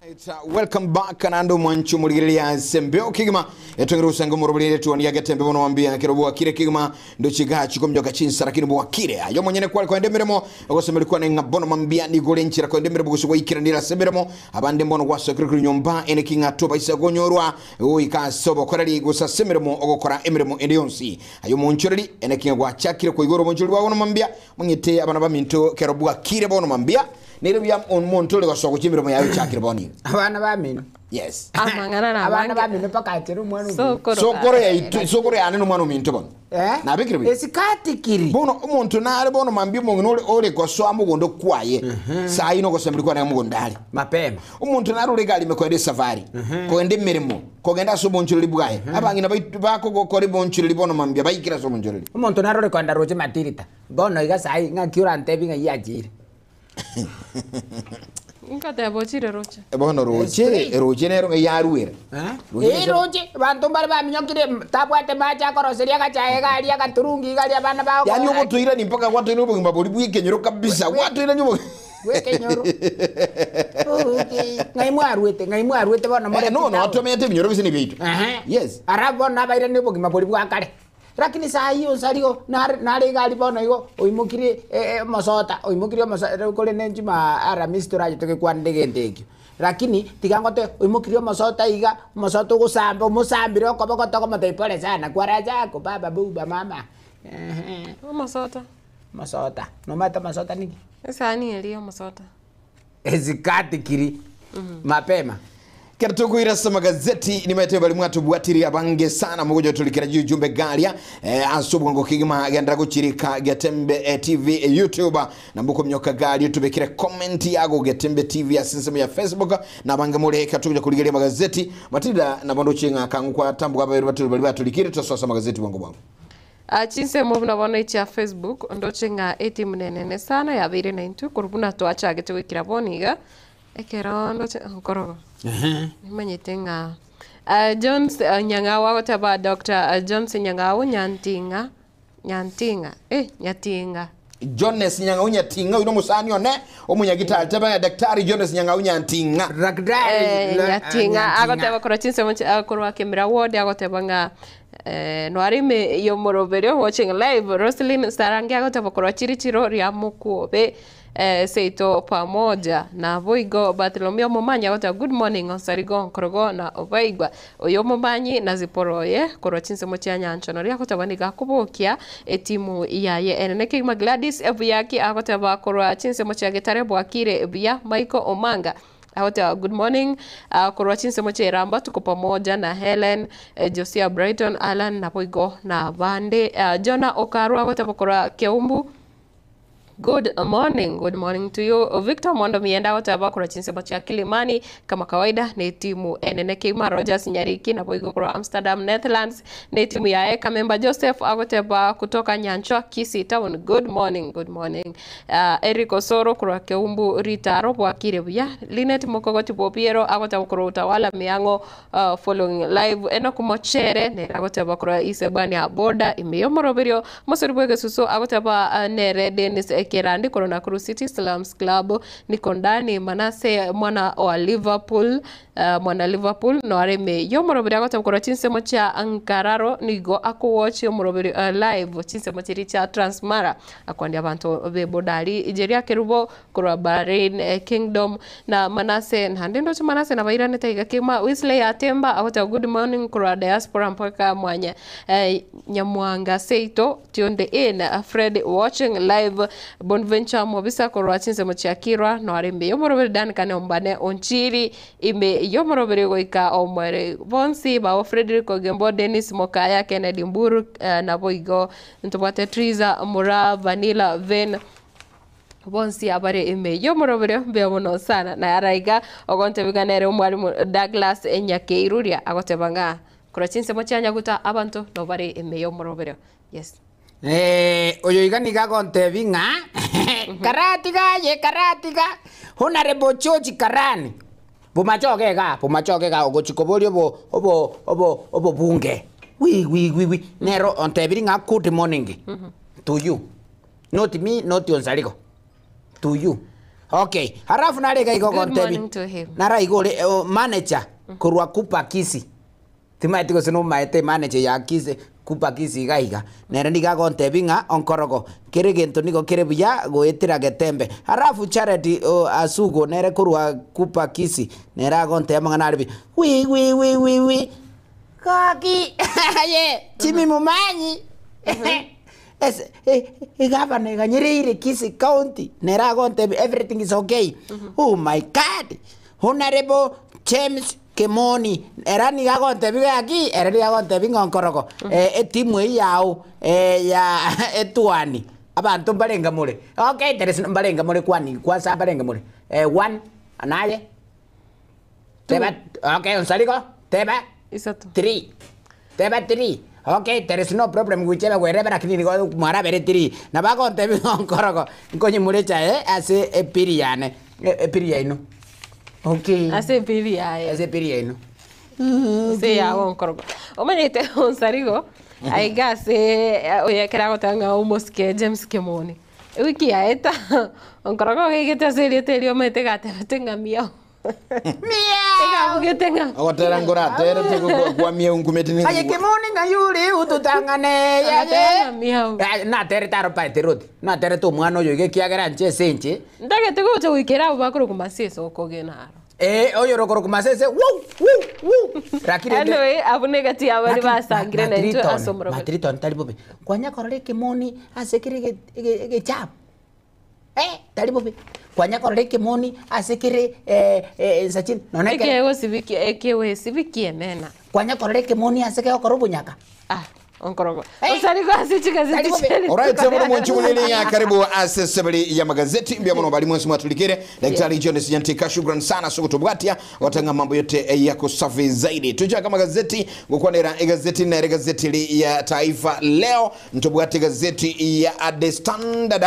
Right, welcome back nande omwanchi omorigereria ase embeo kegima etongere gosanga omorobori etuoni ya getembe bono wambia kero bwakire kegima ndoche gachi komioka chinsa lakini bwakire aye omonyene kware koenda emeremo ogosemeri kwane ng'a bono mambia nigo ore enchera koenda emeremo gose gwaikiranire ase emeremo abande mbono gwasokire korwa nyomba ene ki ng'a tobaisa konyorwa goika ase obokoreri gose ase emeremo ogokora emeremo ende yonsi aye omonchoreri ene ki ng'a gwachakire koigora obonchori bwao bono mambia mong'ite abana baminto kero bwakire bono mambia Nere buya omonto ore gosoa gochia emeremo yaye ochakire bono iga. Abana bamino. Yes. Amang'ana na Abana amange. bamino mpaka achere omwana omino. Sokoro Sokoro ga- yaito, sokoro yane nomwana ominto bono. Eh? Nabekire buya. Esikati kiri. Bono omonto nare bono mambia omong'ina ore ore gosoa mogondo kwaye. Sai nogosemberia kwane mogondo are. Mapema. Omonto nare ore egari ime kogenda esafari, kogenda emeremo, kogenda ase obonchoreri bwaye. Abang'ina baitu bakogokora ebonchoreri bono mambia baikire ase obonchoreri. Omonto nare ore kogenda roche matirita. Bono iga sai ng'aki orantebie ng'ai achire. Nkoteba ochire roche. Bono roche, roche nero ng'ai yaruera. Roche Ee roche, abanto mbare baminyokire tabwate mache akoroseria agachae iga aria agaturungi iga aria abana bao Yaani ogotoirani mpaka gwatoirani obogima boria bw'ekenyoro kabisa, gwatoirani obogima bw'ekenyoro. Okay. Ng'ai mwaruete, ng'ai mwaruete bono more Eh, no, no, town? twamenyete ebinyoro gose nebiaito. Ehe. Yes. Alafu bono nabairani obogima boria bwa kare. Lakini saa eyio onsi aria nare nare iga aria bono igo oimokirie omosota, oimokirie omoso ere kore ne chima aramisi torache togekwanere egento ekio. Lakini tiga ngote oimokirie omosota iga, omosota ogosamba omosambire okoboko tokomotebia pole sana kwaracha ako baba buba mama eeh. Omosota. Omosota, nomanyete omosota niki? Esani eria omosota. Esikati kiri mapema. Kero tokoira ase amagazeti nimaete bari mwatobwatirie abange sana mogocha torikera ujumbe garia eh, ase obwango kegima gendera gochirika Getembe eh, TV eh, YouTube na mbokomyoka garia tubekere comment yago Getembe TV ase ensemo ya Facebook na abange more ekero togocha korigeria amagazeti Matilda nabo ndoche ng'a akang'u kwa tambuka ababeru baturi bari batorikire tosoa ase amagazeti bwango bwango. Ah, Chinsemo buna bono echia Facebook, ndoche ng'a etimu nenene sana yabeire naintwe korwa buna twachagete goikera bono iga, ekero ndoche nkorogo nimanyete ng'a ah, Jones ah, Nyang'au agoteba Doctor ah, Jones Nyang'au Nyanting'a, Nyanting'a eh, Nyating'a. Jones Nyang'au Nyating'a oyo nomosani one omonyagitari teba ng'a Daktari Jones Nyang'au Nyanting'a. Daktari Eh, la- Nyating'a agoteba Nyanting'a. korwa chinsemo chi- ah, korwa Kemera ward agoteba ng'a eh, noare ime yomoroberio watching live Roselyn Sarange agoteba korwa Chirichiro ria Mokwobe eh, seito pamoja naboigo Bartholomeo Momanyi agoteba good morning Onsarigo Nkorogo na Obaigwa Oyo omomanyi na Zipora oye korwa chinsemo chia nyancha noria agoteba nigo akobokia etimu yaye enene kegima Gladys Ebuyaki agoteba korwa chinsemo chia Getare bwakire buya Michael Omanga agoteba good morning ah, korwa chinsemo chia Iramba tuko pamoja na Helen eh, Josia Brighton Allan naboigo na abande Ah, Jonah Okarwa agoteba korwa Keumbu Good morning, good morning to you. Victor Mondo Mienda agoteba korwa chinsemo chia Kilimani kama kawaida ne timu enene kegima Rogers Nyariki naboigo korwa Amsterdam Netherlands ne timu yaye Kamemba Joseph agoteba kutoka Nyanchwa Kisii Town good morning, good morning. Uh, Eric Osoro korwa Keumbu Ritaro bwakire buya Linet Mokogoti Bobiero agoteba korwa Utawala Miang'o uh, following live Enock Mochere nere agoteba korwa Isebania ya boda ime y'omoroberio Mosori bw'egesusu agoteba uh, nere Dennis Kerandi korwa Nakuru City Slums Club niko ndani Manase mwana wa Liverpool uh, mwana Liverpool noare ime y'omoroberio agoteba korwa chinsemo chia Nkararo nigo akowatch omoroberio uh, live chinsemo chiria chia Transmara akwandia abanto b'ebodari Ijeria Kerubo Korwa Bahrain eh, Kingdom na Manase naende ndoche Manase nabairanete iga kegima Wesley Atemba agoteba good morning korwa diaspora mpaka mwanya eh, Nyamwanga seito tuned in Fred watching live Bonventure Mobisa korwa chinsemo chia Kirwa noare ime yomoroberi Dan Kane Ombane Onchiri ime yomoroberi goika omwere bonsi bao Frederick Ogembo Dennis Mokaya Kennedy Mburu eh, naboigo ntobwate Triza Mura Vanilla Ven Bonsi abare ime y'omoroberio mbuya mono sana. Na araiga ogontebia ng'a nere omwalimu Douglas Nyakeiruria agoteba ng'a korwa chinsemo chia Nyaguta abanto nabo bare ime y'omoroberio. Yes. Eh, oyo iga nigo agontebia ng'a karatiga aye karatiga Honourable George Karani bomachoge igaa bomachoge igaa ogochia koboria obo obo obo obobunge wi wi wi wi nero ontebirie ng'a good morning to you. Not me, not Onsarigo, to you. Okay, halafu nare iga Good gontebi. morning to him. Nara igo ore oh, manager korwa Kupa Kisii. Timaeti gose nomaete manager ya Kisii Kupa Kisii iga iga. Nere nigo agontebi ng'a onkorogo kere gento nigo kere buya goetera getembe. Halafu Charity oh, Asugo nere korwa Kupa Kisii nere agontebia amang'ana are buya. Wi wi wi wi wi. Koki aye Jimmy Mumanyi. Ese egavana eganyereire Kisii County nere agontebia everything is okay. Oh my God. Honorable James Kimoni era nigo agontebia gaki ere nigo agontebia ng'a onkorogo etimu eyio yao ya etwani abanto mbarenga more. Okay there is mbarenga more kwani kwanza mbarenga more. One naye teba okay onsarigo teba Isato. three teba three okay there is no problem gwicheba gwereba lakini nigo mwarabere three nabagontebia ng'a onkorogo nkonyimore echae ase epiri yane epiri yaino okay Ase epiri yaye. ase epiri yaino Ase yago onkorogo. Omanyete onsarigo aiga ase oyo ekero agoteba ng'a omosike James Kimoni. Ewiki yaeta onkorogo oigete ase erieta erio omanyete gatebete ng'a miau. Egabugete ng'a Ogotera ngoraterete kwamia unkumete ni aye Kimoni ng'a yuri ututang'ane Agatera yaye ng'a miau. Naterete aro paete roti naterete omwana oyo iga ekiagera nche ase enche Ntagete gocha goikera abwo bakorokwa masese okogena aro. Oyo orokorokwa masese wou wou wou lakini ende- Anyway, abwo na egati yabo baria basangire Lakini naintwe Matriton, ase omoroberi. Matriton tari bobe kwanya korora ekemoni ase kere egechabu tari bobe kwanya korora ekemoni ase kere ensachini nonye ekere Ekegosibikia ekewesibikia emena. kwanya korora ekemoni ase kegokora obonyaka. Ah, onkorogo. Osari kwase chigazeti Tari bobe. cheri. Alright, muno mwanchumulili ya karibu ase sebeli ya magazeti mbia muno bali mwesi mwatulikire Daktari John Sijantika, shukran sana sukutubwatia watanga mambo yote yako safi zaidi. Tuchaka magazeti gukwanira igazeti na gazeti li ya Taifa Leo ntubwate gazeti ya The Standard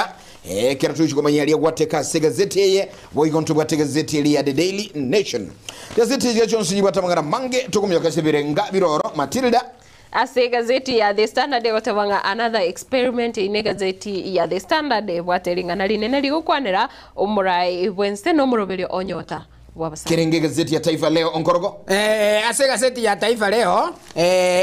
kera tuchikumanya lia gwateka se gazeti eye boigo ntubwate gazeti li ya The Daily Nation. Gazeti ya Johnson jibwata mangana mange tukumyoka sebirenga biroro Matilda Ase gazeti ya The Standard egoteba ng'a another experiment ine gazeti ya The Standard ebwate ring'ana rinene rigokwanera omorai bwense na omoroberio onyota bw'abasani. Kirenge gazeti ya Taifa Leo onkorogo Ase gazeti ya Taifa Leo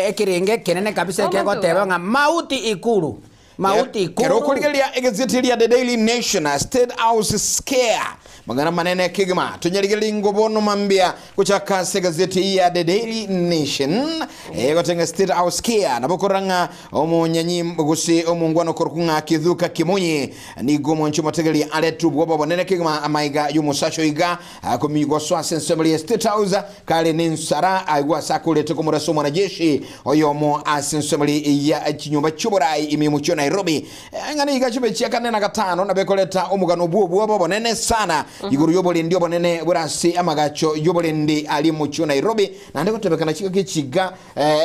ekerenge kenene kabisa Omonto ekegoteba ng'a mauti ikuru mauti ikuru Kero okorigereria egazeti ria The Daily Nation State House Scare mang'ana manene kegima tonyarigereria ngobono mambia gochaka ase egazeti ya The Daily Nation egotenga State House Scare nabo korora ng'a omonyanyi gose omongwano korokwa ng'a Kithuka Kimunyi nigo omonche omotegereria aretwe obwoba obonene kegima amaiga ya omosacha iga akomigwa ase ensemo ya State House kare na ensara aigwa ase akorete komorasa omwanajeshi oyomo ase ensemo ya chinyomba chi'oborai ime mochio Nairobi ng'ana iga chibe chia kane na gatano nabekoreta omogano obwo obwoba obonene sana igoro y'oborendi obonene borase amagacho y'oborendi ari mochio Nairobi naende gotebekana chiga kechiga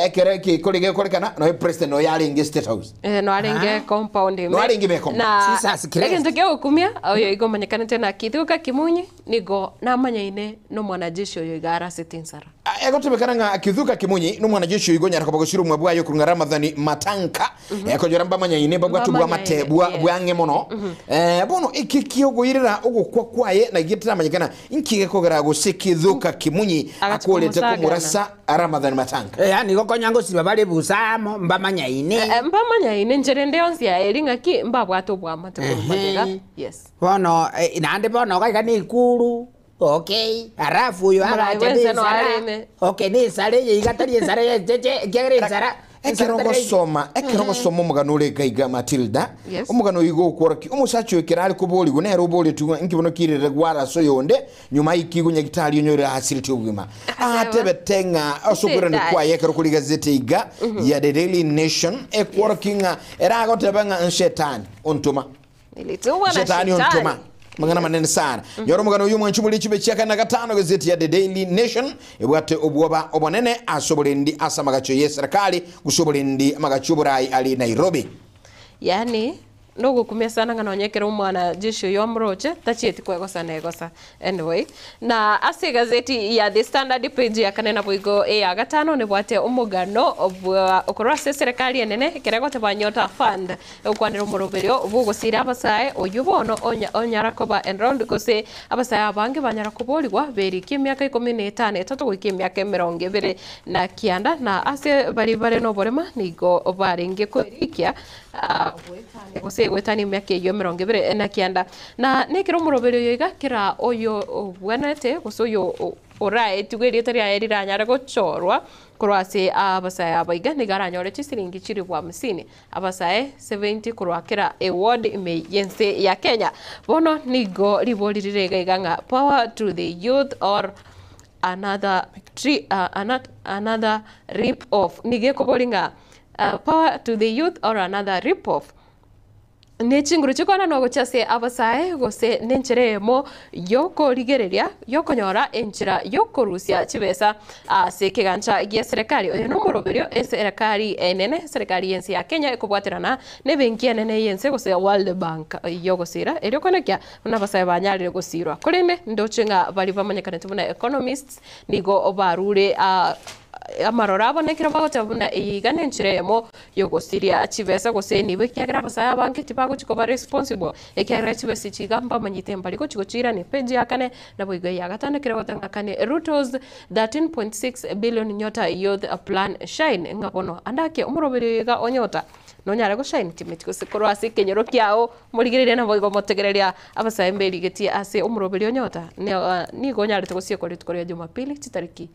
ekere kekore gekorekana noe president oyo arenge State House No arenge compound ime. No arenge ime compound. Na Jesus Christ. egento kia gokumia oyo igo omanyekanete na Kithuka Kimunyi nigo namanyaine na omwanajeshi oyo iga arasete ensara. Egotebekana ng'a Kithuka Kimunyi na omwanajeshi oyo igo onyara koba gosira omwa bwaye okorwa ng'a Ramadhani Matanka ekonyora mbamanyaine mbabwate obwamate Mbamanyaine, yes. bwang'e mono bono eki kiogoirera ogokwa kwaye na getiramanyekana inki gekogera gose Kithuka Kimunyi Agacha akorete komosagana. komorasa Ramadhani Matanka. Yani gokonya ngosiba bare busamo mbamanyaine Mbamanyaine nchere nde yonsi yaeri ng'aki mbabwate obwamate korwa magega. Yes. Bono naende bono gaiga ni ikuru okay halafu oyo Morai agacha bwense no ni ensara. areme. Okay ni ensara eye iga tari ensara yencheche ekiagera ensara Ekero gosoma ekero gosoma omogano ore iga Matilda Yes. omogano oyo igo okworokia omosacha oyo ekero are koborigwa nere oboretwe ng'a nkibono kirere gwarasa oyonde nyuma aikiigwe nyagitari onyore asirete obogima atebete ng'a ase okwerani Shetani. kwaye ekero kori gazeti iga ya The Daily Nation ekworokia ng'a eragoteba ng'a nshetani ontoma Nilitumwa na shetani ontoma shetani. mang'ana manene sana nyora omogano oyo omwanchi omori chibe chia kane na gatano gazeti ya The Daily Nation ebwate obwoba obonene ase oborendi ase amagacho ya eserikali gose oborendi amagacho oborai ari Nairobi. Yani Nogokumia sana ng'a nonye ekero omwana Jeshi oyo amoroche, tachieti kwegosa negosa. Anyway, na ase egazeti ya The Standard page ya kane naboigo eya gatano nebwate omogano bwa okorwa ase eserekari enene ekero egoteba Nyota Fund egokwanera omoroberio bw'ogosira abasae oyio bono onya onyara koba enrolled gose abasae abange banyara koborigwa berikia emiaka ikomi na etano etato goika emiaka emerongo ebere na kianda na ase baria bare noborema nigo barenge koerikia goetania gose goetania emiaka eyio emerongo ebere na kianda. Na nekero omoroberi oyo iga kera oyo obwenerete gose oyo oraetigwe erieta riaye riranyare gochorwa korwa ase abasae aba iga nigo aranyore chisiringi chilifu hamsini, abasae 70 korwa kera eward ime y'ense ya Kenya. Bono nigo ribori rire iga iga ng'a power to the youth or another tri, another rip off. Nigo ekobori ng'a Power to the youth or another rip off. Ne chinguru chikoenanwa gochia ase abasae gose nenchera eyemo yokorigereria yokonyora enchera yokorusia chibesa ase ekegancha gia serikali. Oyo nomoroberio eserekari enene eserekari yense ya Kenya ekobwaterana nebenki enene yense gose World Bank yogosira erio konekia buna abasae banyarire gosirwa. Korende ndoche ng'a baria bamanyekanete buna economists nigo barure Amaroro abo nekero bagoteba buna eye iga nenchera eyemo yogosiria chibesa gose enibo ekiagera abasae abange tibagochi koba responsible ekiagera chibesa echi iga mbamanyete mbari gochi gochiirania. Page ya kane naboigo eya gatano ekero egoteba ng'a kane Ruto's 13.6 billion Nyota Youth Plan Shine ng'a bono ande ake omoroberi oyo iga o Nyota nonyare goshine timeti gose korwa ase ekenyoro kiao morigereria naboigo motegereria abasae mberigetie ase omoroberi o Nyota nigo onyarete gosiekwa rituko ria Jumapili chitariki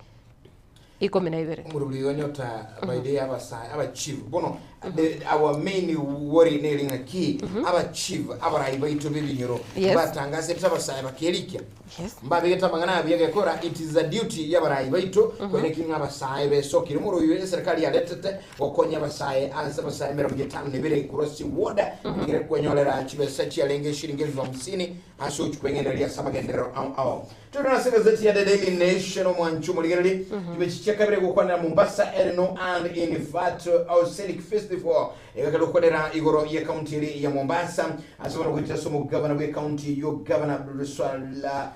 ikomi na ibere. Omorwoti oyo nyota by the abasae aba chief bono the, our main worry neri ng'aki aba chief abarai baito b'ebinyoro Yes. batangasete abasae bakerikia Yes. mbabegete amang'ana abuya gekora it is a duty y'abarai baito koeneki ng'a abasae besokire omoro oyo eserikali yaretete gokonya abasae ase abasae emerongo etano na ebere korwa ase ward egere kwenyorera chibesa chiarenge shilingi elfu hamsini ase ochi kweng'enereria ase amagenderero ao ao Tore ase egazeti ya The Daily Nation omwancho omorigereri chibechi chia kabere gokwanera Mombasa ere no and in fact Ausenic Festival egakare gokwanera igoro ye county eri ya Mombasa ase bono goetera ase omogabana bwe county eyio Gavana Abdulswala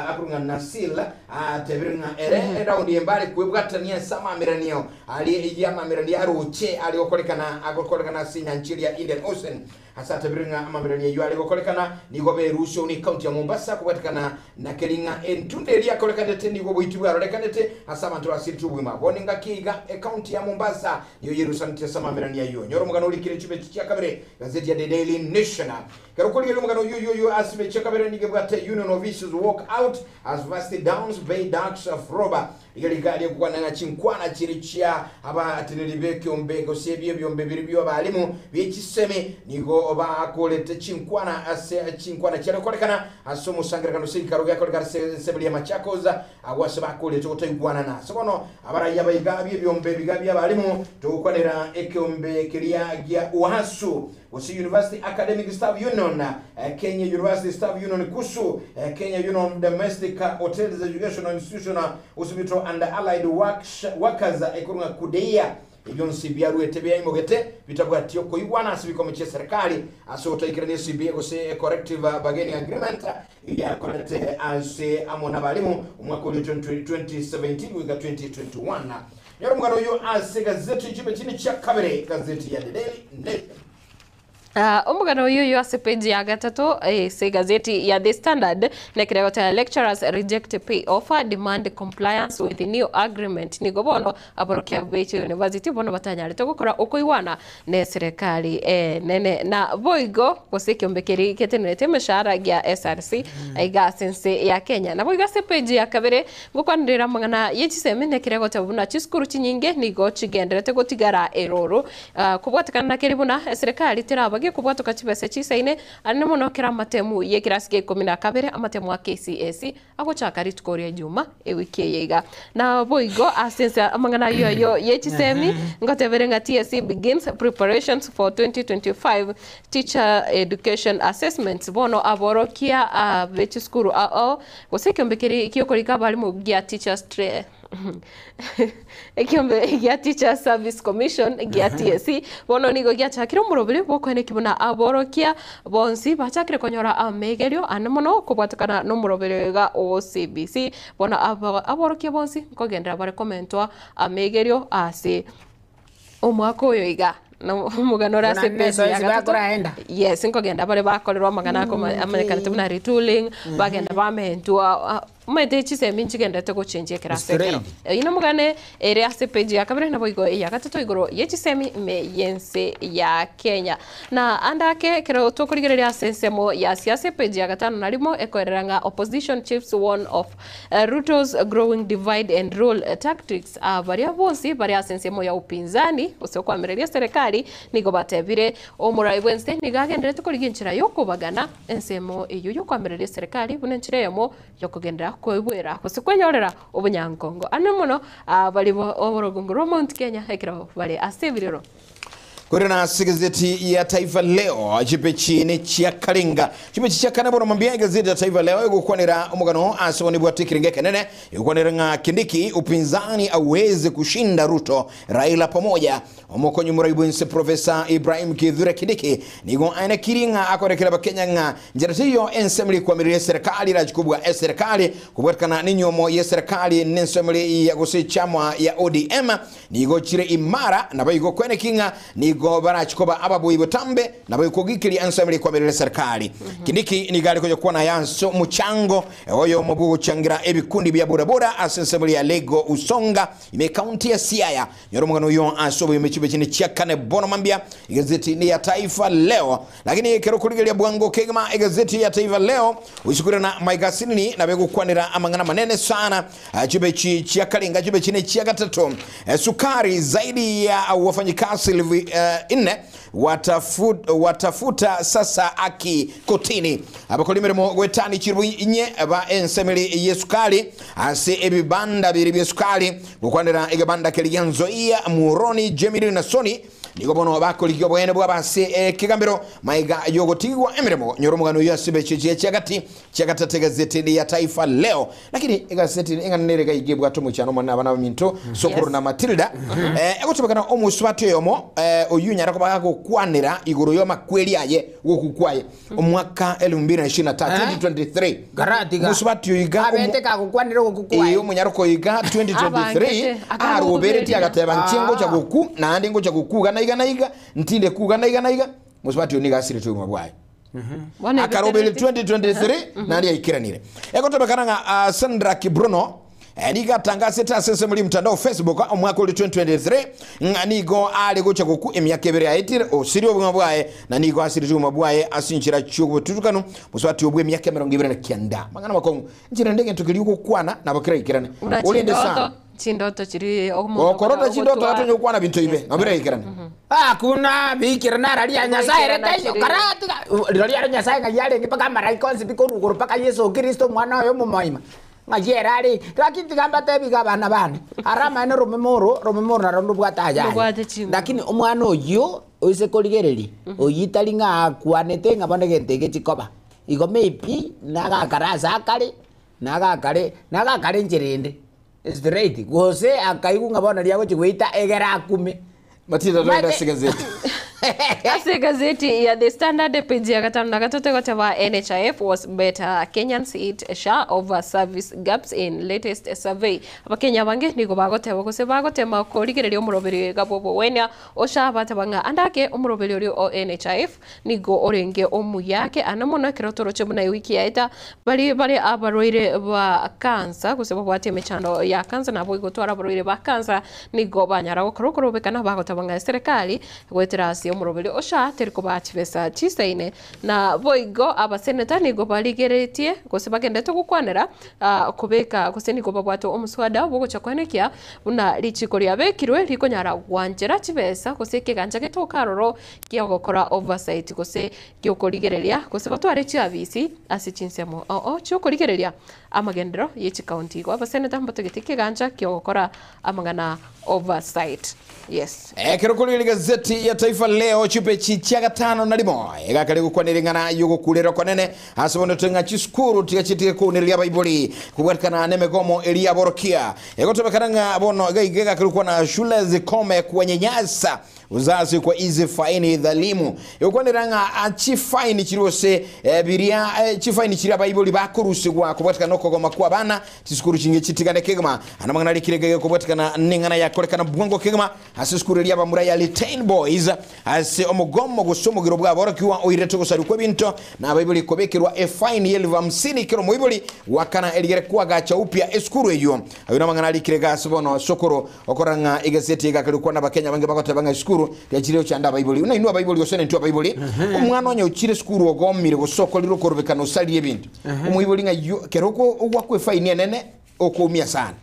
akorwa ng'a Nasil atebire ng'a ere eraundi embare kwebwatania ase amameranio aria y'amameranio aroche are gokorekana agokorekana ase enyancha eria Indian Ocean Ase atebirie ng'a amamerani ayio are gokorekana nigo berusia one ekaunti ya Mombasa kobwatekana na keri ng'a entunda eria yakorekanete nigo oboiti bwarorekanete ase abanto basiretie obogima. Bono engaki iga ekaunti ya Mombasa niyo yerusanetie ase amamerani ayio. Nyora omogano orikire chibechi chia kabere gazeti ya The Daily Nation. Ekero okorigereria omogano oyio oyio oyio ase chibechi chia kabere nigo ebwate Union Officials Walk Out as Varsity Downs Bay Ducks Froba Iga rigaria gokwana ng'a chinkwana chiria chia abateneneri b'ekeombe gose ebi'ebiombe biria bi'abalimu bie chisemi nigo bakorete chinkwana ase chinkwana chiare gokorekana ase omosangererekano ase egeikaro giakorekana ase ensemo ya Machakos agwo ase bakorete gotaigwanana. Ase bono abarai abaiga bi'ebiombe biga bi'abalimu togokwanera ekeombe keria gia UASU gose University Academic Staff Union, Kenya University Staff Union, KUSU, Kenya Union of Domestic Hotels Educational Institution, Hospital and Allied Workers, ekorwa ng'a KUDEIA, ebionsi biaruete biaimogete bitabwati okoigwana ase ebikomo chi'eserekari ase ogotaikerania CBA gose Collective Bargaining Agreement yakorete ase amo nabalimu omwaka oria 2017 goika 2021. Nyora omogano oyio ase egazeti chibe chine chia kabere, egazeti ya The Daily Nation. Ah, omogano oyo oyo ase page ya gatato ase egazeti ya The Standard nekere goteba lecturers reject pay offer demand compliance with new agreement nigo bono aborokia be university bono batanyarete gokora okoigwana ne serikali enene na boigo gose ekiombe keri getenerete emeshahara gia SRC iga ase ense ya Kenya naboigo ase page ya kabere Ngokwanerera amang'ana ye chisemi nekere goteba buna chisukuru chinyinge nigo chigenderete gotigara eroro. Kobwatekana na keri buna eserekari terabagie kobwatoka chibesa chisaine anene mono kera amatemu y'ekerasi gia ikomi na kabere amatemu a KCSE agochaka rituko ria Juma ewiki eye iga. Naboigo ase ense amang'ana ayio ayio ye chisemi ngotebere ng'a TSC begins preparations for 2025 Teacher Education Assessments bono aborokia be chisukuru ao Gose ekeombe keria gi'okorika abalimu gia Teachers Ekiombe gia Teachers Service Commission gia TSC bono nigo giachakire omoroberi bw'okoenekia buna aborokia bonsi bachakire konyora amegerio ane mono kobwatekana nomoroberi iga o CBC. Bono aborokia bonsi nkogenderera bare komentwa amegerio ase omwaka oyo iga. Omogano ore ase Buna page ya nesoesi gatato. bakoraenda. Yes, nkogenda bare bakorerwa amang'ana amanyekanete buna retooling, bagenda bamentwa Omanyete chisemi nchigenderete gochenchia ekero ase ekero. Straight. Eyio nomogane ere ase page ya kabere naboigo eya gatato igoro ye chisemi ime y'ense ya Kenya. Na ande ake ekero tokorigereria ase ensemo ya siasa epage ya gatano na rimo ekoerera ng'a opposition chiefs warn of Ruto's growing divide and rule tactics. Baria bonsi bare ase ensemo ya upinzani gose okoamereria eserekari nigo batebire omorai bwense nigo agenderete korigia enchera yokobagana Ensemo eyio y'okoamereria eserekari buna enchera eyemo y'okogenderera koigwera gose kwenyorera obonyankongo ande mono baria b'orogongo rwa Mount Kenya ekero bare ase ebirero. Korende ase egazeti ya Taifa Leo chipechi ne chia karenga chipechi chia kane bono mambia egazeti ya Taifa Leo egokwanera omogano ase obonene bwate ekerengo ekenene egokwanera ng'a Kindiki upinzani aweze kushinda Ruto Raila pamoja Omokonyi omorai bw'ense Professor Ibrahim Kithure Kindiki nigo aenekirie ng'a akorekera abakenya ng'a nchera teiyo ensemo rikwamireria eserekari erache kobua eserekari kobwatekana nenyuomo y'eserekari nensemo ya gose echama ya ODM nigo chire imara naboigo koenekia ng'a nigo barache koba ababui botambe naboigo kogikeria ensemo rikwamireria eserekari. Kindiki nigo are koyokwana aya ase omochango oyomo bw'ogochangira ebikundi bia bodaboda ase ensemo ya Lego Usonga ime ekaunti ya Siaya. Nyora omogano oyo ase oboyombe chibecheni chia kane bono mambia egazeti ni ya Taifa Leo. Lakini ekero okorigereria bwango kegima egazeti ya Taifa Leo oisukure na Mike nabe gokwanera amang'ana manene sana chibechi chia karenga chibechi ne chia gatato. Sukari zaidi ya wafanyikazi elfu nne watafuta sasa haki kotini. Abakori emeremo goetani chiribu inye ba ensemeri y'esukari ase ebibanda biri by'esukari gokwanera egebanda keria gia Nzoia, Muhoroni, Jemiri na Soni nigo bono bakorigia oboene bwabo ase ekegambero maiga yogotigwa emeremo. Nyora omogano oyio ase ebeche chia chiagati chiagatatu egazeti ya Taifa Leo. Lakini egazeti eng'ana nere iga iga ebwate omochano omonene abana baminto Sokoro na Matilda egotebekana omosubati oyomo oyio onyare koba gagokwanera igoro y'amakweri aye gokwa kwaye omwaka 2023 2023 Garatiga. Omosubati oyo iga Abete kagokwanera ogokwa kwaye. Ee, omonyaroka oyo iga 2023 Abangete, aroberetie agateba nchie ngocha gokwa naende ngocha gokwa iga na iga na iga ntinde kuga na iga na iga mosubati oyo nigo asirete obogima bwaye. Bono Akaroberi ebetereti. 2023 naende yaikeranire. Egotebekana ng'a ah, Sandra Kibrono eh, nigo atangasete ase ensemo ria mtandao Facebook ah, omwaka ore 2023 ng'a nigo are gocha gokwa emiaka ebere yaetire osirie obogima bwaye na nigo asirete obogima bwaye ase enchera chi'obotutukanu mosubati obwo emiaka 29. Mang'ana makong'u nchera ende egento keria ogokwana nabo keraikerane. Buna Orende chindoto, sana. chindoto chiri omonto Gokorota chindoto ogotwara. otonye gokwana binto ibe nabo biraikerane. Hakuna bikira nararia Nyasaye ere taiyo Chiri. karatiga rirorio aro Nyasaye ng'ai arenge mpaka amaraika onsi pi korwa igoro mpaka Yeso Kristo omwana oye omomoima ng'ai ere are lakini tiga mbatebi iga abana bane ara amaene romeme oro romeme oro naro ndobwate ayaye Ndobwate chinguru. lakini omwana oyio oise korigereria oyio tari ng'a akwanete ng'a bono egento eke chikoba igo maybe nagakare ase akare nagakare nagakare enchera ende Straight, gose akaigwa ng'a bono riria agochia goita egere akume. Matilda toende Omanyete ase egazeti. Ase egazeti ya The Standard page ya gatano na gatato egoteba NHIF was better Kenyans eat SHA over service gaps in latest survey. Abakenya abange nigo bagoteba gose bagotema korigereria omoroberi iga bw'obogwenia o SHA bateba ng'a ande ake omoroberi oria o NHIF nigo orenge omuya ake ande mono ekero toroche buna ewiki yaeta Baria bare abarwaire ba kansa gose babwate emechando ya kansa naboigo gotwara abarwaire ba kansa nigo banyara gokora okorobekana bagoteba ng'a eserekari goetera ase omoroberio o SHA teri kobaa chibesa chisaine. Na boigo abaseneta nigo barigeretie gose bagenderete gokwanera kobeka gose nigo babwate omoswada bwogocha koenekia buna richiko riabekirwe rikonyara gwanchera chibesa gose ekegancha getoka aroro kiogokora oversight gose gi'okorigereria, gose batware chiabisi ase chinsemo oo chi'okorigereria amagenderero ye chikaunti. Igo abaseneta mbatogete ekegancha ki'ogokora amang'ana oversight. Yes. Ekero korigereria egazeti ya Taifa Leo. Leo chipechi chia gatano na rimo egakare gokwanera eng'ana y'ogokurera okonene ase bonete ng'a chisukuru tiga chitige kounereria abaibori kobwatekana nemegomo eria aborokia. Egotebekana ng'a bono iga iga egakare gokwana shule zikome kuwanyanyasa uzazi kwa izi faini dhalimu. Egokwanera ng'a chifaini chiri gose biria chifaini chiria abaibori bakorusigwa kobwatekana na okogoma kwa abana chisukuru chinge chitigane kegima. Aya namang'ana arikire iga egekobwatekana neng'ana yakorekana bwango kegima ase esukuru eria abamura ya Litein Boys ase omogomo gose omogiro bw'aborokigwa oirete ogosarigwa kw'ebinto na abaibori kobekerwa efaini y'elifu hamsini kera omoibori goakana erigere koagacha upya esukuru eyio. Ayio namang'ana arikire iga ase bono sokoro okorora ng'a egaseti egakarikwa n'Abakenya abange bagoteba ng'a esukuru tiachire gochanda abaibori. Buna inwe abaibori gose nintwe abaibori, omwana onye ochire esukuru ogomire gose okorire okorobekana osaririe ebinto, omoibori ng'a ayio kero ogwakwa efaini enene okoumia sana.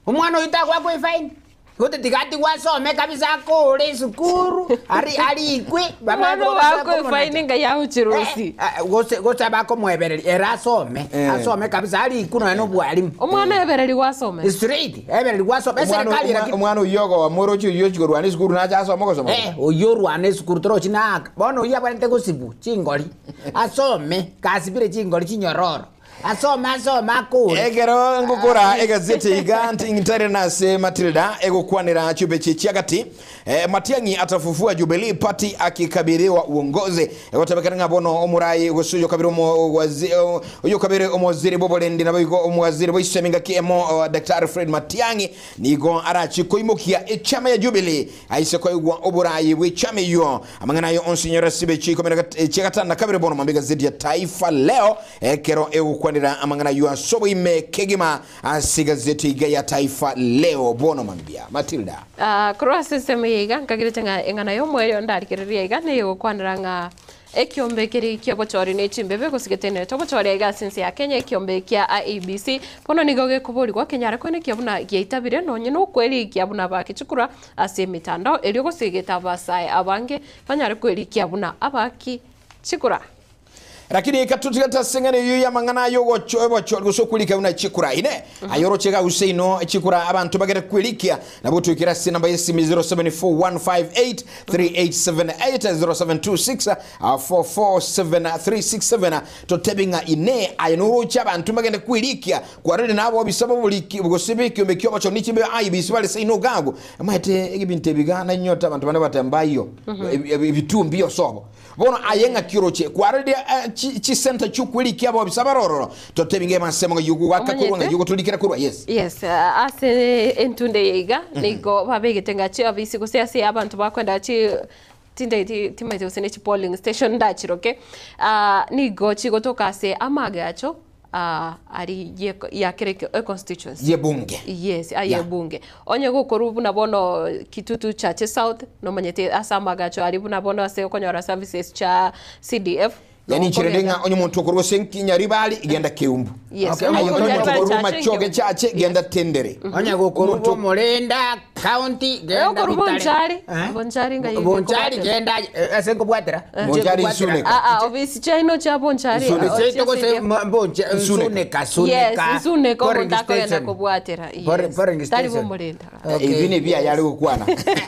Omwana oyio tagoakwa efaini, gose tiga atigwe asome kabisa akore esukuru, ari arikwe, bamanye Omwana koba ogoakwa efaini bakomonacha. ngai agochirusia. Eh, gose gose abakomoebereria, ere asome, asome kabisa arikwe nonya na obwalimu. Omwana ebererigwe asome. Straight, ebererigwe asome, Omwana eserikali omwa- lakini omwana oyio ogoa moroche oyio ochia korwana esukuru nache asome ogosoma Eh, oyio orwane esukuru torochi naaka. Bono oyio abwenerete gosibwa chingori, asome, kasibire chingori chinyororo. Asome, asome, akore. Ekero ngokora egazeti iga ntare nase Matilda egokwanera chibeche chiagati eh, Matiang'i atafufua Jubilee Party akikabiriwa uongozi egotebekana ng'a bono omorai gose oyo kabere omo- oyo kabere omowaziri bw'oborendi naboigo omowaziri bwa ngaki emo Daktari Fred Matiang'i nigo arachi koimokia echama ya Jubilee aise koigwa oborai bw'echama eyio amang'ana ayo onsi nyora sibeche ikomi na chia gatano na kabere bono mambe gazeti ya Taifa Leo ekero egokwanera amang'ana ayo ase oboime kegima ase gazeti iga ya Taifa Leo bono mambia Matilda. Korwa ase ensemo eye iga nkagerete ng'a eng'ana y'omoerio ndarigereria iga nigo egokwanera ng'a ekiombe keria ki'obochori ne chimbebe gose getenerete obochori aiga ase ense ya Kenya ekiombe kia IEBC bono nigo gekoborigwa kenyare koenekia buna giaitabire nonye na okwerikia buna bakichukura ase emetandao erio gose gete abasae abange banyare kwerikia buna abaki chikura. Lakini katutigete ase eng'ana eyio y'amang'ana ayo obochori gose okwerikia buna chikura ine ayoroche iga gose ino chikura abanto bagere kwerikia nabo toikera ase namba y'esimi 0741583878 0726 447367 totebi ng'a ine aye noroche abanto bagende kwerikia kwarire nabo bisaba oboriki gose ekiombe kia obochori ne chimbe IEBC bare ase ino gago amaete ebinto ebiga nainyota abanto bande batemba iyo ebitumbi osobo bono aye ng'aki oroche kwarire chisenta chi'okwerikia abobisa barororo totebi ng'a emasemo ng'a yogwaka korwa ng'a Omanyete? yogotorikera korwa yes. Yes, ase entunde eye iga nigo babegete ng'a chiofisi gose ase abanto bakwenda chi tinde timaete gose ne chi polling station ndachiroke nigo chigotoka ase amagacho ari ya kere constituency ye bunge. Yes, aye bunge onye gokoru buna bono Kitutu Chache South nomanyete ase amagacho ari buna bono ase okonyora services cha CDF. Yani nchirende ng'a onye omonto okorwa ase Nyaribari genda Keumbu. Yes. Okay, Aye, onye omonto Nyaribari okorwa Chache, Machoge Keumbu. Chache genda Tendere. Onye gokorwa Omorinda County genda Okorwa Bitare. Bonchari. Eh? Bonchari nga Bonchari yekobwatera. genda ase nkobwatera. Bonchari Nsuneka. Ofisi chaino cha Bonchari. Nsuneka. Seito gose Boncha Nsuneka. Nsuneka Suneka. Yes, Nsuneka Polling omonto akogenda station. kobwatera. Polling Yes. polling Tari station. bomorinda. Okay. Ebi nebi ayare gokwana.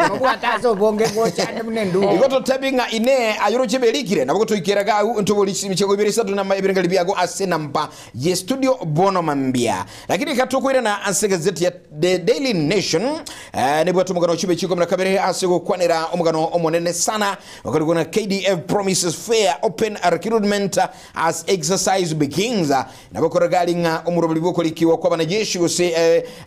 Mobwata ase obonge gochande buna endugu. Igo totebi ng'a ine ayoroche berikire nabo gotoikera gau ntobori michego ibere isato na ebirengali biago ase namba ye studio bono mambia lakini katukwirana ase gazeti ya The Daily Nation nibwate omogano chibe chikumi na kabere ase gokwanera omogano omonene sana okarigona KDF promises fair open recruitment as exercise begins nabo korogari ng'a omurobori bwokorikiwa kwa banajeshi gose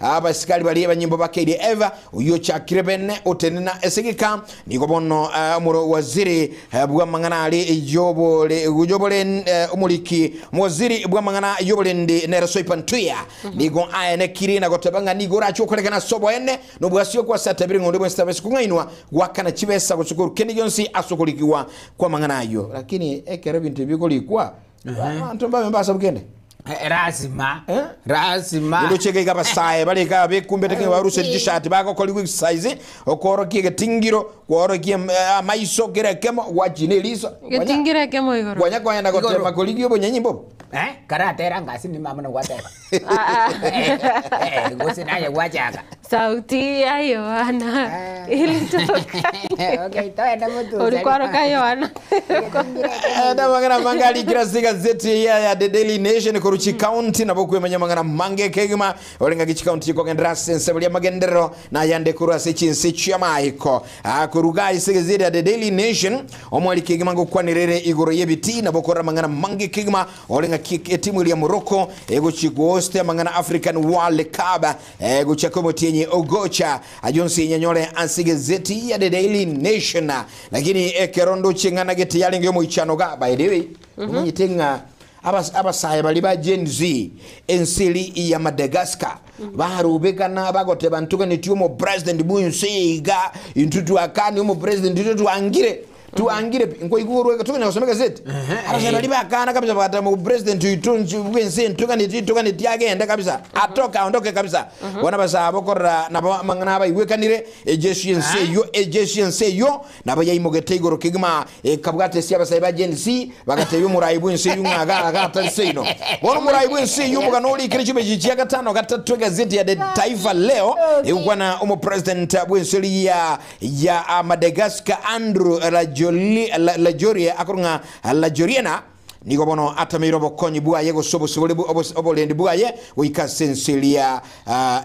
abasikari bari abanyimbo ba KDF oyo chakire bene otenena esegeka nigo bono omuro waziri bw'amang'ana ari yobore yobore omoriki mwaziri bw'amang'ana yoborendi nero soipantuya nigo aenekiri na goteba ng'a nigo orache okorekana soboene nobwasio kwasatabire ng'onde bwensi kung'ainwa gwakana chibesa gosukuru kende gionsi ase okorikiwa kwa mang'ana ayo lakini ekero ebinto ebi bikorikwa abanto mbabe mbasa bukende. Lazima. Eh? Lazima. Ndochega iga basae bareka bekumbete ke baruse t-shirt bagokoriwa exercise okorokia egetingiro kworokia amaiso kere kemo gwachina eriso Getingire kemo igoro. kwanya kwanya gotema korigia obonyanyi mbobo. Eh, karatera ngasi nima buna gwateba. Eh, gose naye gwachaka. Sauti ya Yohana ilitoka. Okay, toenda mutu. Ulikuwa roka Yohana. Ndamang'ana mange arikira ase egazeti ya ya The Daily Nation korwa chikaunti nabo kwemanya amang'ana mange kegima ore ng'aki chikaunti chikogenderera ase ensemo ria amagenderero nayande korwa ase chinse chi'amaiko. Ah, korwa iga ase egazeti ya The Daily Nation omwari kegima ngokwanera ere igoro y'ebitii nabo okorora amang'ana mange kegima ore ng'aki etimu eria Morocco egochi gohost amang'ana African World Cup gochia komotienyi ogocha ayio onsi nyanyore ase egazeti ya The Daily Nation. Lakini ekero ndoche ng'a nagete yarenge omoichano iga, by the way, omanyete ng'a abas- abasae baria ba Gen Z ense eri ya Madagascar barobekana bagoteba ntoganetie omopresident bwense iga, intwe twakani omopresident intwe twangire twangire pi nkoigwa orwe tokonyara gosoma egazeti abasae baria bakana kabisa bagateba omopresident oito nche bwense ntoganetie ntoganetie agende kabisa atoke aondoke kabisa bono abasae abo korora nabo amang'ana abaigwekanire Ejeshi y'ense eyio, ejeshi y'ense eyio nabo yaimogete igoro kegima, ekabwata ase abasae ba Gen Z, bagatebia omorai bw'ense eyio ng'a iga iga atari seino. Bono omorai bw'ense eyio omogano orikire chibechi chia gatano gatato egazeti ya The Taifa Leo egokwana omopresident bw'ense eria ya Madagascar Andrew Rajoli, Rajoelina akorwa ng'a Rajoliena Nigo bono atameire obokonyi bwaye gose obosibore oborendi bwaye goika ase ense eria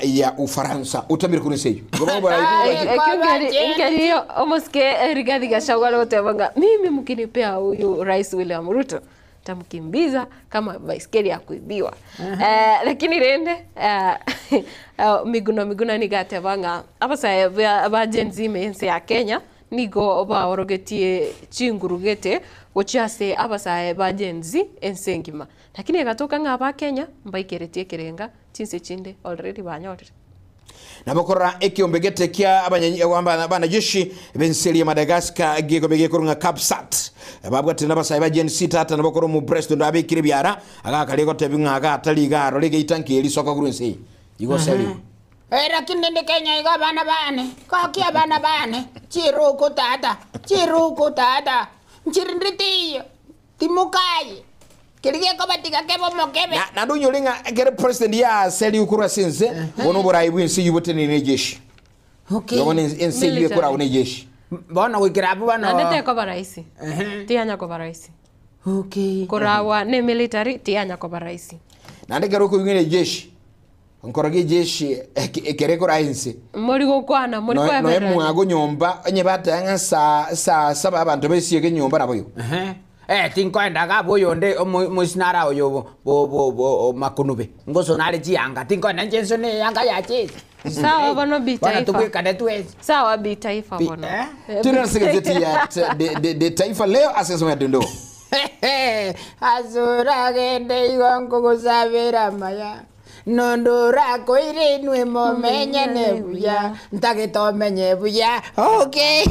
ya Ufaransa. Otamire korwa ense eyio. Igo bono oborai bwa Ekio nkeri nkeri omosike Rigathi Gachagua are goteba ng'a mimi mkinipea huyu Rais William Ruto ntamkimbiza kama baiskeli ya kuibiwa. Eh, lakini rende eh, Miguna Miguna nigo ateba ng'a abasae ba Gen Z ime ense ya Kenya Nigo baorogetie chinguru gete gochia ase abasae ba Gen Z ense engima. Lakini egatoka ng'a abakenya mbaikeretie ekerenga chinse chinde already banyorire. Nabo korora ekeombe gete kia abanajeshi b'ense eria ya Madagascar gekobe gekorwa ng'a Capsat babwatire nabasae ba Gen Z tata nabo korwa omopresident abekire ebiara agakaria gotebiwa ng'a iga atari iga arore egeita nkeri soka korwa ense eye igo oseriwe. Lakini ninde Kenya iga abana bane, gaki abana bane, chiruku tata, chiruku tata, nchirinde teiyo, timokaye, keria gekobatiga kebe omokebe. Na naende onyore ng'a ekero president yaserigwe korwa ase ense, bono oborai bw'ense eyio botenenire na ejeshi. Okay. Igo bono ense eyio ekoragwa na ejeshi. Bono goikera abwo bono. Naende tekoba rahisi. Tiyanya koba rahisi. Okay. Koragwa ne military tiyanya koba rahisi. Naende ekero okoigwa ng'a ejeshi, Nkorogia ejeshi ekero ekoraa ense. Mori gokwana, mori Noe koebererania. mwago nyomba, onye bateba ng'a saa saa saba abanto besiege nyomba naboigo. Ehe, eh, tinkoenda iga abwo oyonde omo omosinara oyo bo bo bo bo makunube, ngosona are chianga, tinkoenda inche nsone eyanga ya chezi. Sawa bono bi Bono taifa. tobwekane twensi. Sawa bi taifa Bi- bono. eh? Eh, Turi ase egazeti ya The, The, The Taifa Leo ase ensemo ya dondoo. Ase oragende igo nkogosabera amaya. Nonde orakoire inwe momenyane buya, ntagete omenye buya, okay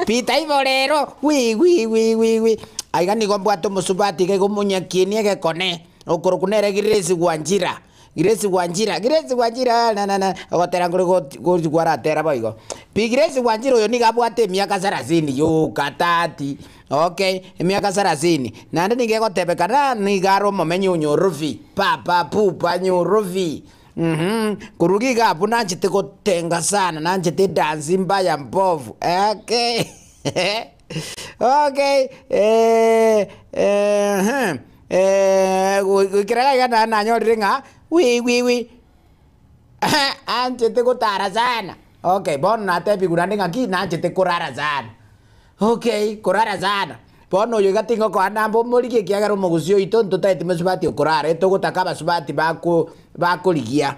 Peter ibo rero wi wi wi wi wi. Aiga nigo mbwate omosubati iga igo omonyakieni egekone, okorokwa nere Grace Wanjira, Grace Wanjira, Grace Wanjira na na na, ogotera nkore goti gochi kwaratera boigo. Pi Grace Wanjira oyo nigo abwate emiaka sarasini yoka thirty. Okay, emiaka sarasini, naende nigo egotebekana nigo are omomenyi o Nyorobi, papa pupa Nyorobi, mh, korwa iga abwo nanchete gotenga sana, nanchete edansi mbaya mbovu, okay okay eeh goikera iga iga naende nanyorire ng'a wi wi wi. Anchete gotara sana. Okay, bono natebigwe naende ng'aki nanchete korara sana. Okay, korara sana. Bono oyo iga tingokoa namba omorigie ekiagera omogusii oito ntotaeti mosubati okorara, etogotaka abasubati bako bakorigia.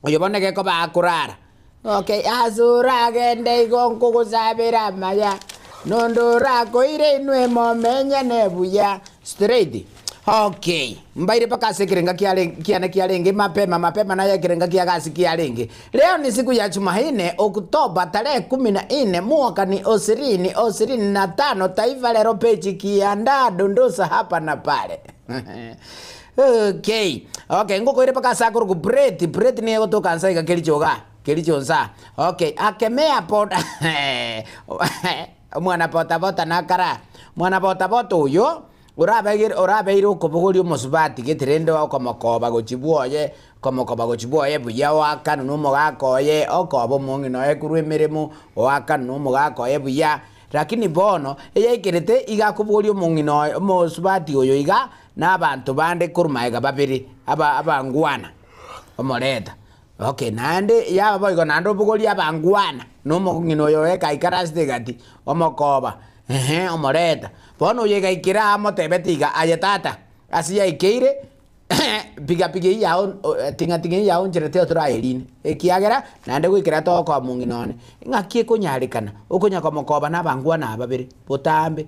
Oyo bono egekoba akorara. Okay, ase oragende igo nkogosabera amaya, nonde orakoire inwe momenyane buya. Straight. Okay, mbaire mpaka ase ekerenga kiare kiane kiarenge mapema mapema naye ekerenga kia gasi kiarenge. Leo ni siku ya Jumanne, Oktoba tarehe kumi na nne mwaka ni osirini osirini na tano Taifa Leo peji kiandaa dondosa hapa na pale. Okay, okay, ngokoire mpaka ase akorokwa Brett, Brett nigo egotoka nsa iga Kericho igaa, Kericho nsa. Okay, akemea boda omwana bodaboda nakara, omwana bodaboda oyo. Orabeire orabeire okobogoria omosubati gete rende okomokoba gochia bwoye, okomokoba gochia bwoye buya oakanwe na omogaka oye, okoba omong'ina oye korwa emeremo, oakanwe na omogaka oye buya. Lakini bono, eyaikerete iga akobogoria omong'ina oye omosubati oyo iga, na abanto bande korwa magega babere, aba abangwana, omoreta. Okay, naende yaba boigo naende obogorie abangwana, na omong'ina oyo oye kaikarasete egati, omokoba, ehe, omoreta. Bono oyo egaikera aa amotebete iga, aye tata, ase yaikeire, piga piga eyio yao ting'a ting'a eyio yao nchera tiga torayerine, ekiagera naende goikera togokoba mong'ina one. Ng'aki ekonyarekana, okonya komokoba na abangwana aba babere, botambe.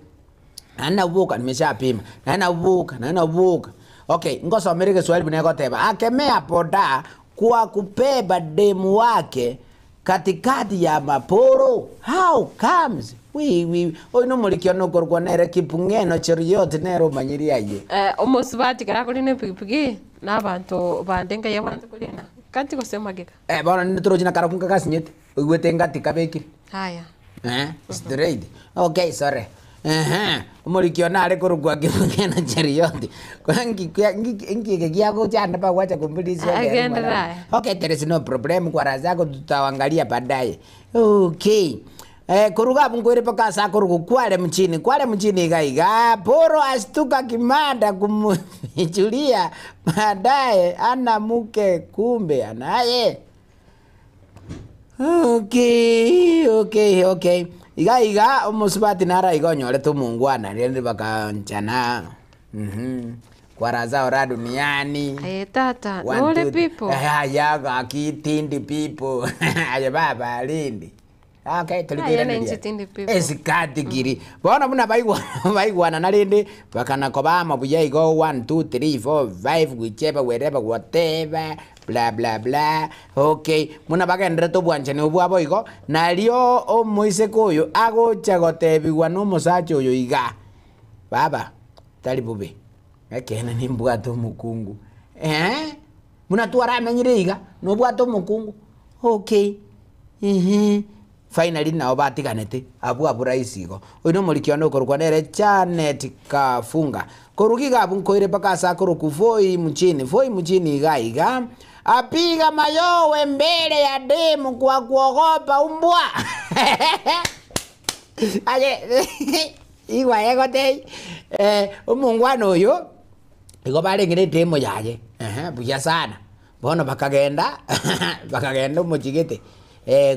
Naende nabwo boka nimeshapima, naende nabwo boka, naende nabwo boka. Okay, ngosomere egeswahili buna egoteba, akemea boda kwa kubeba demu wake katikati ya maporo, how comes? Wi wi, oyo nomoriki one okorokwa nere Kipng'eno Cheruiyot nere omanyirie ayio. Eh, omosubati kera akorina epikipiki, na abanto bande nkai abwate korina, gati gose magega? Eh, bono ninde torochi na karokwo nkagasinyete, oigwete ngati kabekire. Haya. Eh, straight. Okay, sorry. Ehe, omoriki one are korokwa Kipng'eno Cheruiyot. Nki nki nki eke giagochanda bagwacha kumbulisha Agenderera. Okay, there is no problem kwa zako tutaangalia baadaye. Okay. Eh, koruga abwo nkoire mpaka ase akorokwa Kwale mchini. Kwale mchini iga iga. Poro ashtuka kimada kumufichulia baadaye ana mke kumbe anaye. Okay, okay, okay. Iga iga omosubati nara iga onyorete omongwana rende bakaanchana. Mhm. Kwaraza ora duniani. Aye tata, One, nore two, people. Aya gaki tindi people. Aye baba rindi. Okay, tuli Aye, koiraneria. nenche tindi people. Esikati kiri. Bono buna baigwana baigwanana rende bakana koba amo buya igo 1 2 3 4 5 whichever wherever whatever bla bla bla. Okay, buna bagenderete obwanchani obwo bwabo igo, nario omoiseke oyo agocha gotebiwa na omosacha oyo iga. Baba, tari bobe. Ekeene nimbwate omokungu. Eh? Buna twaramenyire iga, nobwate omokungu. Okay. Ehe. Finally nabo batiganete, abwo abwo rahisi igo. Oyo na omoriki one okorokwa nere Janet Kafunga. Koruga iga abwo nkoire mpaka ase akorokwa Voi mchini. Voi mchini iga iga, apiga mayowe mbele ya demu kwa kuogopa umbwa. Aye, igwa egotei, eh, omongwana oyo, igo barengire edemo yaye, ehe, buya sana. Bono bakagenda, bakagenda omochie gete,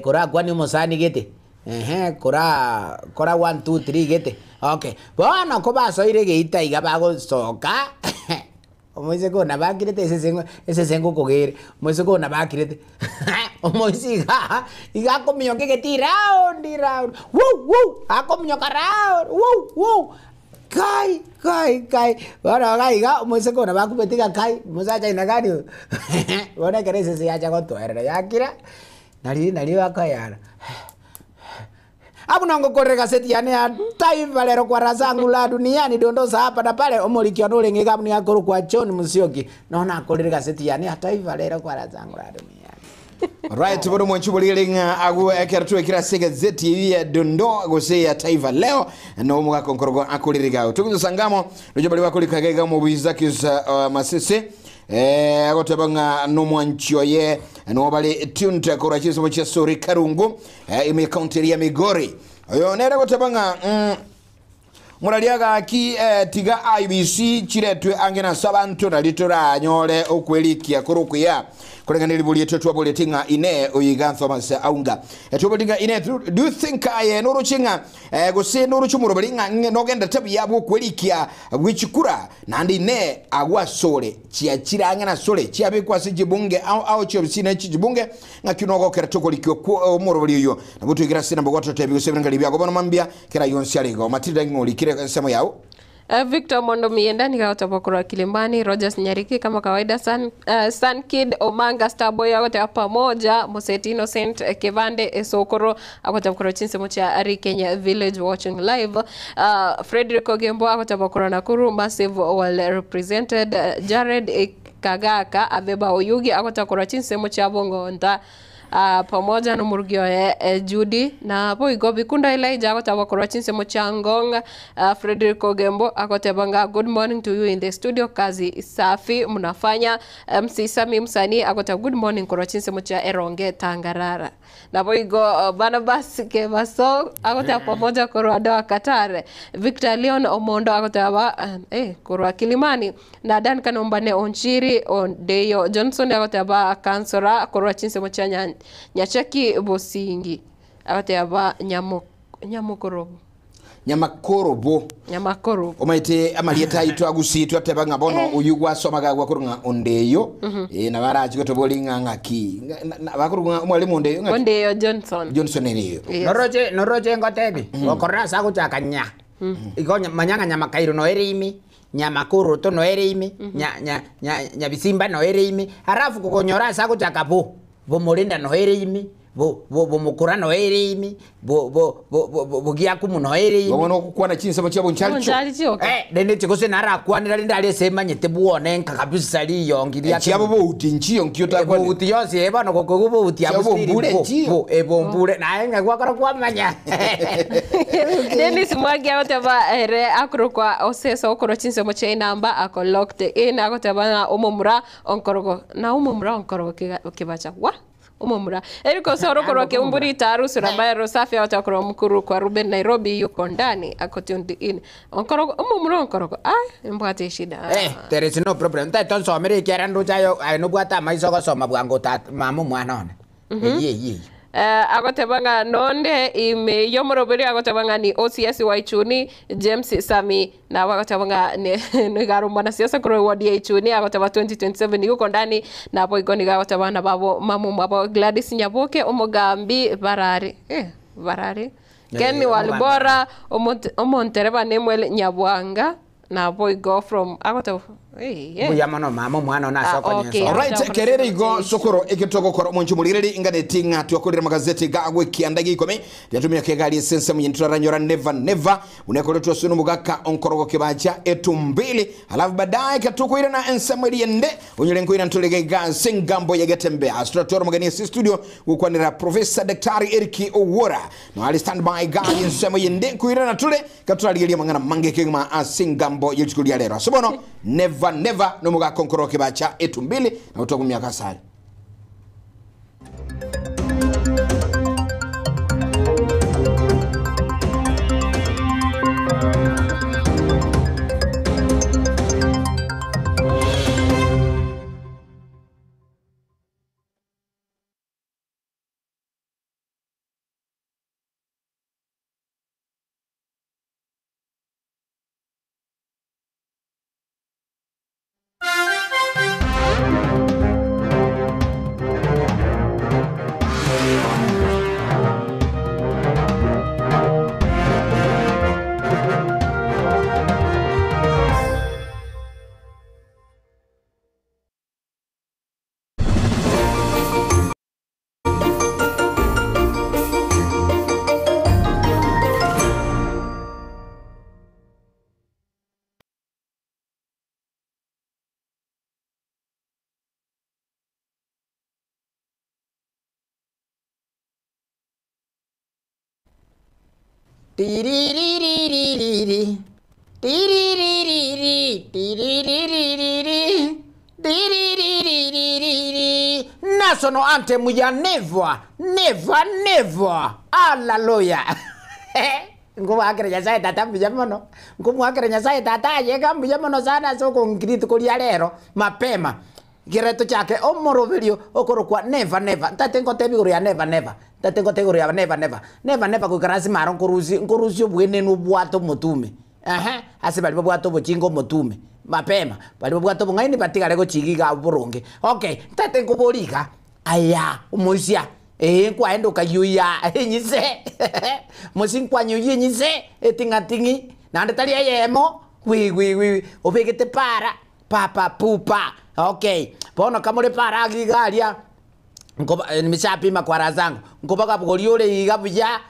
korakwanie omosani gete, ehe, kora kora one two three gete, okay. Bono kobasoire egeita iga bagosoka, omoiseke oyo nabo akirete esese ng'o esese ngokogere, omoiseke oyo nabo akirete, omoisia igaa, iga akominyoka egetii round round, wou wou, akominyoka round wou wou, kai kai kai, bono iga iga omoiseke oyo nabo akobete iga kai, omosacha aina gani oyo, bono ekero esese yacha gotoerera yakira, nari nari bakoyara abwo nongokorera egaseti yane ya Taifa Leo kwa razangu la duniani dondosa hapa na pale omoriki one orenge iga abwo nigo akorokwa John Musyoki nonya nakorire egaseti yane ya Taifa Leo kwa razangu la duniani. Right, bono mwanchi borigere ng'a agwo ekero twekire ase egazeti eyio ya Dondoo gose ya Taifa Leo no omogaka onkorogo akorire iga. Togosangamo nojo baria bakorika iga iga omobisakis uh, masese eh, agoteba ng'a nomwanchi oye no bare tuned korwa chinsemo chia Sori Karungu eh, ime county eri ya Migori. Oyo nere goteba ng'a mm, Moraria gaki eh, tiga IEBC chiretwe ange nase abanto nari toranyore okwerikia kore okuya koreng'ana eribori etwe twaboreti ng'a ine oyo iga Thomas Aunga etwaboreti ng'a ine do you think aye noroche ng'a eh, gose noroche omoroberi ng'a ng'e nogenderete buya bwokwerikia bwechikura naende ine agwo asore chiachire ang'e nasore chiabekwa ase chibunge ao ao chiofisi ne chichibunge ng'aki nogokera tokorikia okwo omoroberi oyo nabo toigere ase nabo gwatotebi gose ebirengererio biago bono mambia Kera yonsi are igo, Matilda ng'o orikire ensemo yao? Victor Mondo Mienda niga agoteba korwa Kilimani, Rogers Nyariki kama kawaida San, uh, San Kid Omanga Starboy agoteba pamoja Moseti Innocent eh, Kevande Esokoro agoteba korwa chinsemo chia Ari Kenya Village watching live uh, Frederick Ogembo agoteba korwa Nakuru Massive well represented uh, Jared eh, Kagaka Abeba Oyugi agoteba korwa chinsemo chia Bongonta. Pamoja nomorugi oye Judy, naboigo Bikundo Elijah agoteba korwa chinsemo chia Ngong, Frederick Ogembo agoteba ng'a good morning to you in the studio, kazi safi mnafanya. MC Sammy Msanii agoteba good morning korwa chinsemo chia Eronge Tangarara. Naboigo Barnabas Kebaso agoteba pamoja korwa Doha Qatar. Victor Leon Omondo agoteba eh, korwa Kilimani. Na Duncan Ombane Onchiri Ondeyo Johnson agoteba Kansora korwa chinsemo chia Nya- Nyacheki Bosingi agoteba Nyamo Nyamokorobo Nyamakorobo. Nyamakorobo. Omaete amarieta aito agusii twateba ng'a bono oyio gwasomaga gwakorwa ng'a Ondeyo eh, nabo arachi gotobori ng'a ng'aki Ng'a- na- na- bakorwa ng'a omwalimu Ondeyo ng'aki Ondeyo Johnson. Johnson eriyo Yes. Noroche noroche ngotebi gokorora ase agochaka nya igo nya- manya ng'a nyamakairo noere ime Nyamakoroto noere ime, nya, nya, nya, nyabisimba noere ime, alafu kogonyora ase agochaka bo, bomorinda noere ime, bo, bo, bomokura noere ime, bo, bo, bo, bo, bo, bogiakumu noere ime. Bono ogokwana chinsemo chia boncharicho. Boncharicho oka. Eh, rende inche gose narakwanera rende aria ase emanyete bwone nka kabisa riyongi ria Chiabo bouti nchiyo nkio otakwane. Bouti yonsi eh bono gokoigwa bouti abwo Chiabo still bombure bo, nchiyo. bo, eh, bombure naye ng'a gwakora kwamanya. Dennis Mwangi agoteba ere akorokwa Oseso okorwa chinsemo chia inamba ako locked in agoteba ng'a omomura onkorogo na omomura onkorogo kiga- kibacha wa omomura Eric Osoro okorwa Keumbu Ritaru Surabaya Rosafi agoteba korwa Mukuru kwa Ruben Nairobi yuko ndani ako tuned in onkorogo omomura onkorogo ai mbwate eshida Eh, there is no problem. Ntaete onsomere ekiagera ndoche aye aye nobwate amaiso ogosoma bwango tata mama omwana one. Eyio eyio eyio. Agoteba ng'a nonde ime y'omoroberi agoteba ng'a ni OCS wa Ichuni James Sami nabo agoteba ng'a ne nigo are omwanasiasa korwa eward ya Ichuni agoteba 2027 yuko ndani naboigo nigo agoteba nababo mama omwabo Gladys Nyaboke omogambi Barari eh Barari Ken Walibora omonte omontereba Nemuel Nyabwanga Naboigo from agoteba eh. Mbuya mono mama omwana one ase Ah, okay. okonyesoma. Alright, kerere igo sokoro eketogokora omonche omorigereri inganeti ng'a twakorire amagazeti gagwe kianda gia ikomi riatumia kegari ase ensemo yende toraranyora never never buna ekoretwe ase nomogaka onkorogo kebacha etumbili alafu baadaye katukoirana ensemo eri ende onyore nkoira ntorega iga ase engambo ya getembe ase toratwara omogeni ase studio gokwanera professor daktari Eric Owora noari standby gari ensemo yende nkoirana tore Gatorarigerie amang'ana amange kegima ase engambo ye rituko ria rero. Ase bono, never never nomogaka onkoroke bacha etumbili na gotwa gomiaka asare. Tiririririri, tiririririri, tiririririri, tiririririri. National anthem ya never, never, never. Hallelujah. Nkomwakera Nyasaye tata mbuya mono, nkomwakera Nyasaye tata aye iga mbuya mono sana ase okongiria rituko ria rero mapema. Ekero tochake omoroberio okorokwa never never, ntate ngotebie igoro ya never never, ntate ngotebie igoro ya never never, never never goikera ase maro nkorusie nkorusie obwenenu obwate omotume ehe, ase baria babwate obochinga omotume mapema, baria babwate obong'aini batigare gochiga iga abwo boronge. Okay, ntate nkoborie iga, aya omoisia ee nkwaenda okayuya enyise mosi nkwanyuya enyise eting'ating'i naende tari eyemo wi wi wi obegete para. Papa pupa okay bono kamore para agi iga aria nkoba nimeshapima kwa raha zangu nkobaga boria ore iga buya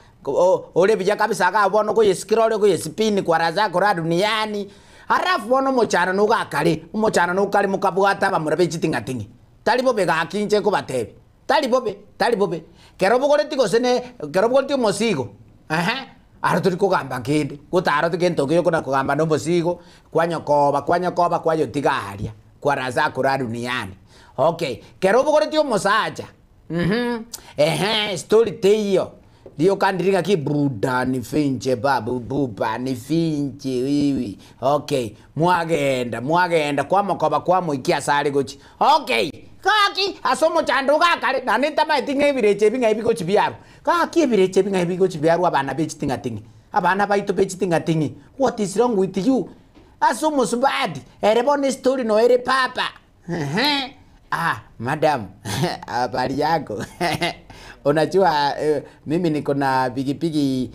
ore buya kabisa iga bono okoyesikira ore okoyesipini kwa raha zako raha duniani alafu bono omochano nogo akare omochano nogo kare mokabwate abamura be chiting'ating'i tari bobe gaki inche nkobatebia. Tari bobe, tari bobe. Kero obogoreti gose ne kero obogoreti omosigo, ehe, aro tori kogamba kende, gotara gento keria okona kogamba na omosigo, kwanyokoba kwanyokoba kwayotiga aria, kwaraza kora duniani. Okay, kero obogoreti omosacha, mh, ehe, story teiyo, rioka ndiri ng'aki buda nifinche babu buba nifinche wiwi, okay, mwagenda mwagenda kwamokoba kwamoikia ase are gochia. Okay, gaki ase omochando iga akare, naende ntamaeti ng'a ebirecha ebi ng'ai bigochi biarwa. Gaki ebirecha ebi ng'ai bigochi biarwa abana be chiting'ating'i, abana baito be chiting'ating'i, what is wrong with you? Ase omosubati, ere bono estory noyo ere papa, ehe, ah madam habari yako unajua mimi niko na pikipiki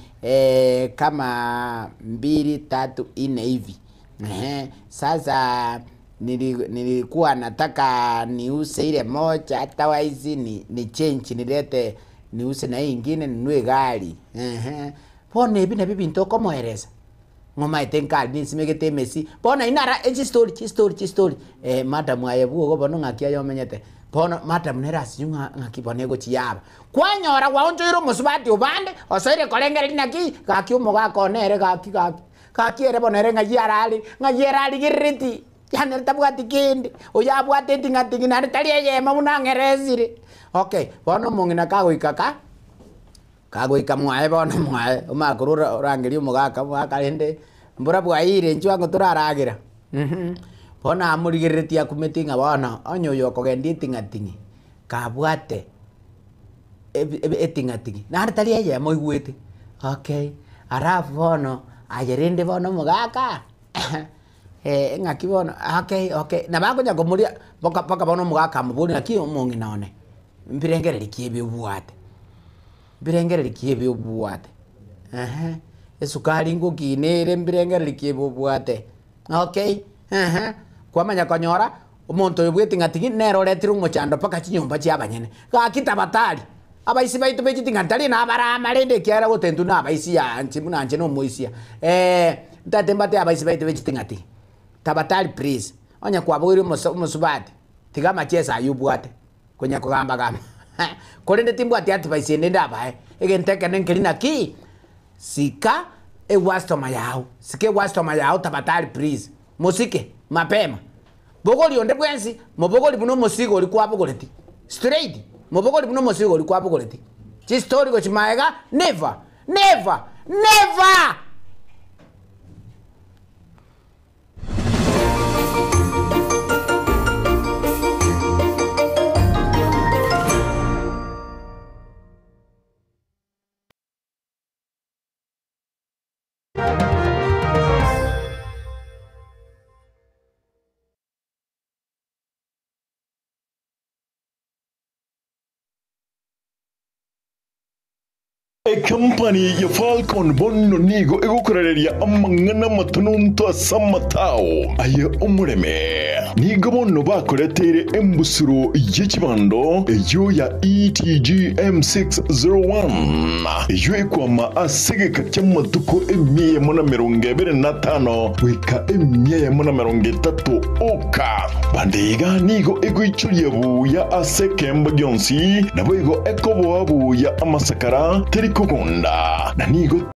kama mbili tatu nne hivi, ehe, sasa nilikuwa nataka niuse ile moja otherwise ni, ni change nilete niuse na hii ingine ninunue gari ehe. Bono ebi nabio ebinto okomoeresa ng'omaete nkari ninsimegete emesi bono aye nara echistory chistory chistory eh, madam aye bwogo bono ng'aki aye omenyete bono madam nere asinyu ng'a ng'aki bono egochi yaba. Kwanyora gwaonchoire omosubati obande osoire korengereria naki gaki omogaka one ere gaki gaki gaki ere bono ere ng'ai arare ng'ai ere arigerereti. Yaani ere tabwati kende, oyo abwate eting'ating'i naende tari eyemo buna ang'eresire. Okay, bono omong'ina kagoika ka, kagoika mwaye bono mwaye, omanye korwa ora orangeria omogaka, omogaka rende mbora bwaiyire inchuo ango toraragera mh, bono amorigereretie akumeti ng'a bono onye oyo okogendia eting'ating'i, kabwate ebi ebi eting'ating'i naende tari eyemo oigwete, okay, alafu bono aye rende bono omogaka. Ng'aki bono, okay okay, nabo akonya komoria mpaka mpaka bono omogaka amoborie naki omong'ina one, mbirengereri ki ebi obwate? Mbirengereri ki ebi obwate? Ehe, esukari ngokina ere mbirengereri ki ebi obwate? Okay, ehe, kwamanya konyora, omonto oyo bweti ng'a tigi nere oretire omochando mpaka chinyomba chia abanyene. Gaki tabatari, abaisia baito be chiting'ani tari nabarama rende ekiagera gose intwe na abaisia inche buna inche na omoisia ntaete mbate abaisia baito be chiting'ati, tabatari please, onye kwaboire omosa omosubati, tiga amacheso aywo obwate, konya kogamba gamba korende timbwati advice ende ndabae, egento ekene nkeri naki, sika ewastoma yago, sika ewastoma yago tabatari please, mosike mapema. Bogori onde bwensi, mobogori buna omosigo oria kwabogoreti. Straight, mobogori buna omosigo oria kwabogoreti. Chistori gochia magega, never, never, never! Ekampani ya Falcon bono nigo egokorareria amang'ana amatononto ase amatao aye omoreme. Nigo bono bakoreteire embusuro ye chibando eyio ya ETG M601, eyio ekwama ase egeka ki'amatuko emia eyemo na emerongo ebere na atano goika emia eyemo na emerongo etato oka. Bande iga nigo egoichoria buya ase ekeemba gionsi, naboigo ekoboa buya amasakara, teri kogonda, na nigo.